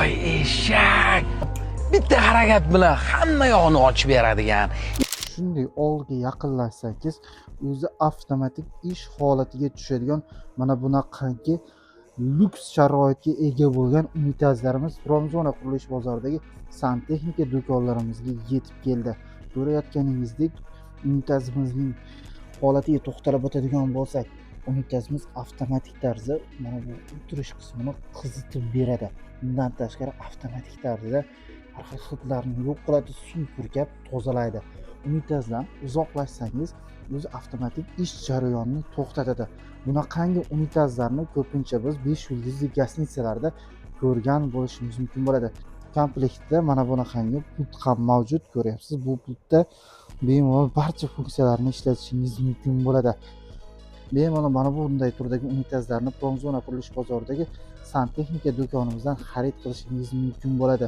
Voy eshak, bitta harakat bilan hamma yog'ini ochib beradigan. Shunday oldiga yaqinlashsangiz, o'zi avtomatik ish holatiga tushadigan mana bunaqangi lyuks sharoitga ega bo'lgan unitazlarimiz Promzona qurilish bozoridagi santexnika do'konlarimizga yetib keldi. Ko'rayotganingizdek, unitazimizning holatiga to'xtalib o'tadigan bo'lsak, unitazimiz avtomatik tarzda mana bu o'tirish qismini qizitib beradi. Undan tashqari, avtomatik tarzda har xil hidlarni yo'q qiladi, suv purkab tozalaydi. Unitazdan uzoqlashsangiz, o'zi avtomatik ish jarayonini to'xtatadi. Bunaqangi unitazlarni ko'pincha biz 5 yulduzli гостиница larda ko'rgan bo'lishimiz mumkin bo'ladi. Komplektda mana bunaqangi pult ham mavjud, ko'ryapsiz. Bu pultda bemalol barcha funksiyalarni ishlatishingiz mumkin bo'ladi. Bemalol mana bunday turdagi unitazlarni Promzona qurilish bozoridagi santexnika do'konimizdan xarid qilishingiz mumkin bo'ladi.